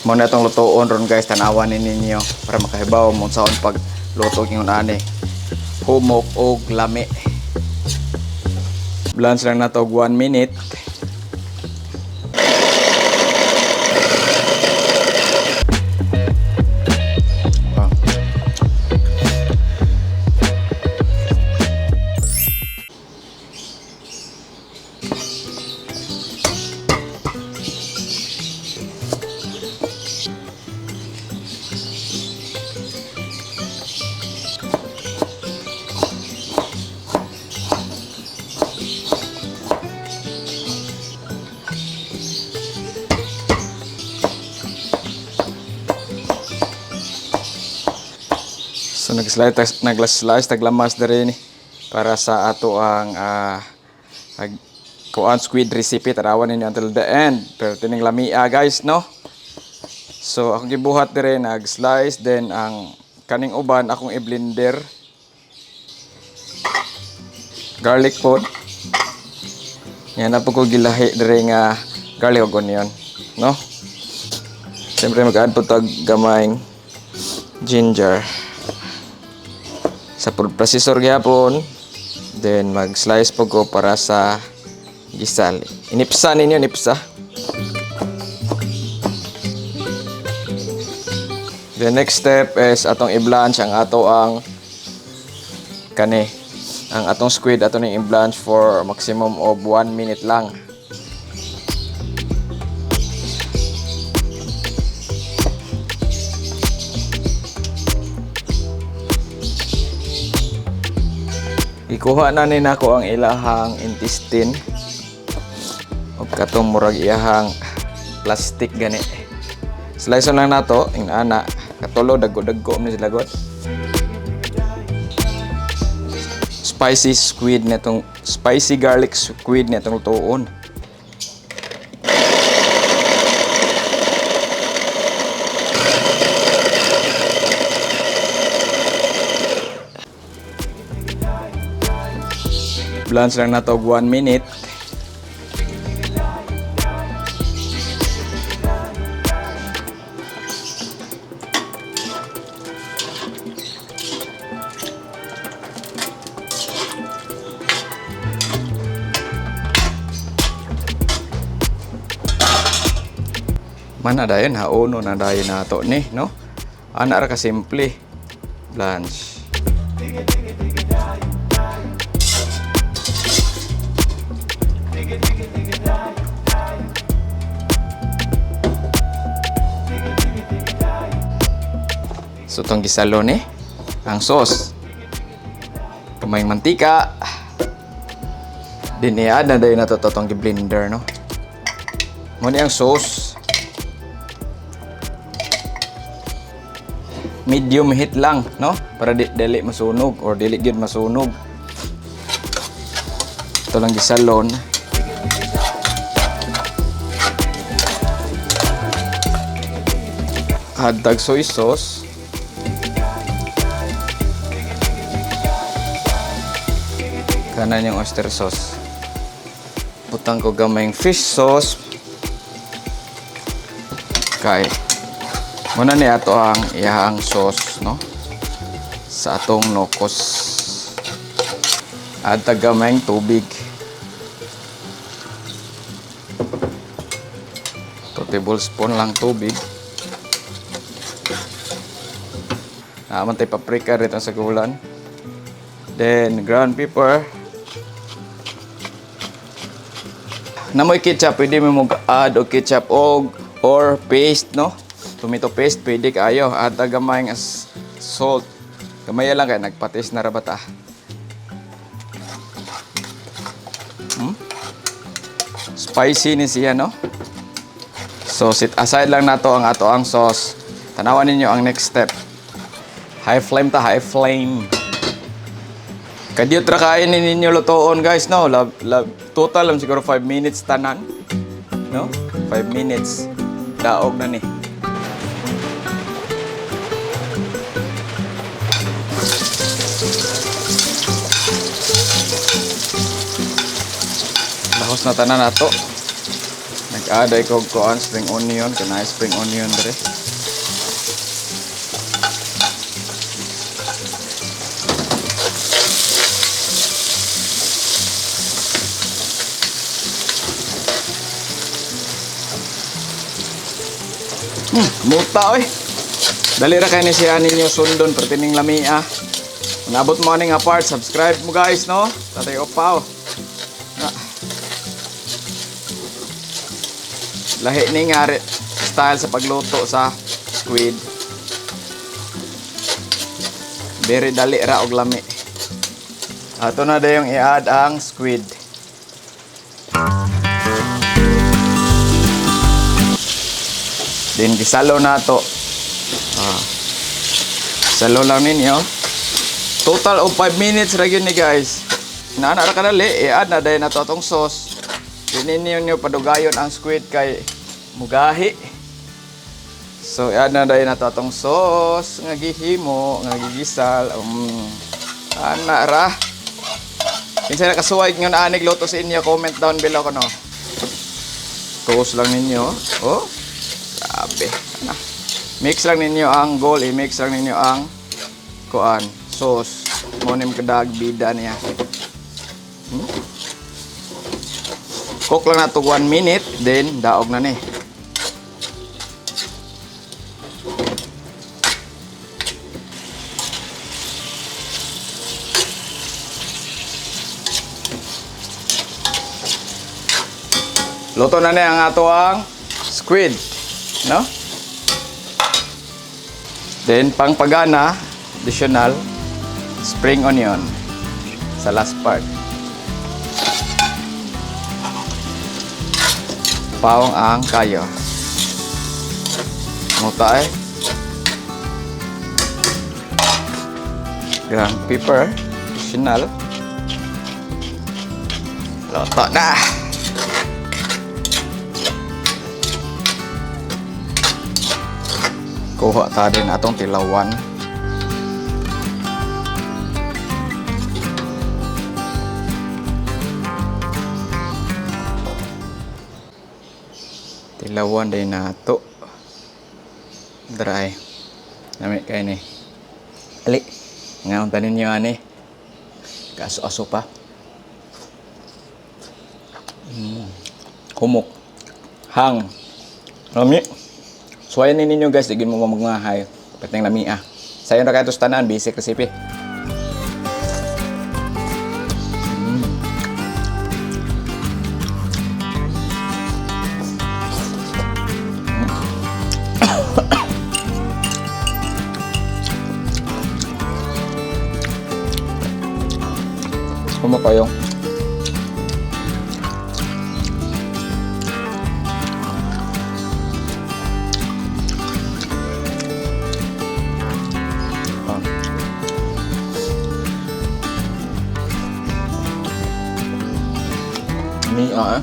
Muna itong lutoon ron guys, tanawan ninyo para makahibaw mo sa pag luto yung ani. Humok o lami. Blanch lang na to 1 minute. So nag-slice taglamas diri ni para sa ato ang kuan squid recipe, tarawan ninyo until the end. Pero tining lamia guys, no? So akong gibuhat diri, nag-slice, then ang kaning uban akong i-blender. Garlic pod. Yan na po ko gilahi diri nga garlic ug onion, no? Siyempre mag-add po tag gamayng ginger sa food processor gyapon, then mag-slice po ko para sa gisal. Inipsa ninyo, nipsa. The next step is atong i-blanch ang ato ang ang atong squid ato ning i-blanch for maximum of 1 minute lang. Ikuha na ni nako ang ilahang intestine o katong murag iyahang plastic gani. Slice lang nato ing ana katulo dagko-dagko ni sila god. Spicy garlic squid netong lutoon. Blanch lang na to 1 minute. Mana dayon hauno na dayon nato ni, no? Ana ra ka simple. Blanch. So itong gisalo ni ang sauce, kamayng mantika, din i-add na dayon nato tong gi-blender, no? Muna ang sauce, medium heat lang, no? Para dili masunog or dili gyud masunog. Ito lang gisalon. Add tag soy sauce. Kanan yung oyster sauce. Butang ko gamayng fish sauce. Kay muna ni ato ang iyahang sauce, no? Sa atong nokos. Add tag gamayng tubig. 2 tablespoon lang tubig. Mantay paprika rito sa gulan. Then ground pepper. Namoy ketchup, pwede mo mag-add o ketchup or paste, no? Tomato paste, pwede kayo. Add gamay ng salt. Gamay lang kaya nagpatis na rabata. Spicy ni siya, no? So sit aside lang nato ang ato ang sauce. Tanawan ninyo ang next step. High flame ta, high flame. Kadiyot ra kain ninyo lutoon guys, no? Total lang siguro 5 minutes tanan. No? 5 minutes. Daog na ni. Lahos na tanan nato. Aday ko kuan spring onion, kanay spring onion dere. Muta oy. Dali ra kay ni siya ninyo sundon pertining lamia. Nabot mo ani nga part, subscribe mo guys no. Tatay Opaw. Lahi ni nga style sa pagluto sa squid. Very dali ra og lami. Ato na dayong i-add ang squid. Then gisalo na to. Salo lang ninyo. Total of 5 minutes ra gyud ni guys. Naana ra kadali i-add na dayon nato atong sauce. Dininyo nyo padugayon ang squid kay mugahi. So i-add na dayon nato atong sauce nga gihimo, nga gigisal. Ana ra. Kinsa na kasuway ngon anig luto sa inyo, comment down below kuno. Close lang ninyo. Oh. Grabe. Ana. Mix lang ninyo ang goal, i-mix lang ninyo ang kuan, sauce. Monim kadag bida niya. Cook lang na to 1 minute, then daog na ni. Luto na ni ang ato ang squid, no? Then pang pagana, additional spring onion sa last part. Pawang ang kayo. Muta ground pepper, additional. Luto na. Kuha ta din atong tilawan. Tilawan din nato. Dry. Nami kay ni. Ali. Ngaon tanin niyo ani. Kaso-aso pa. Humok. Hang. Nami. Suwayan ninyo guys, digin mo magmahay. Pateng lamia. Sayo na kayo tanan, basic recipe. Kumo kayo. Mia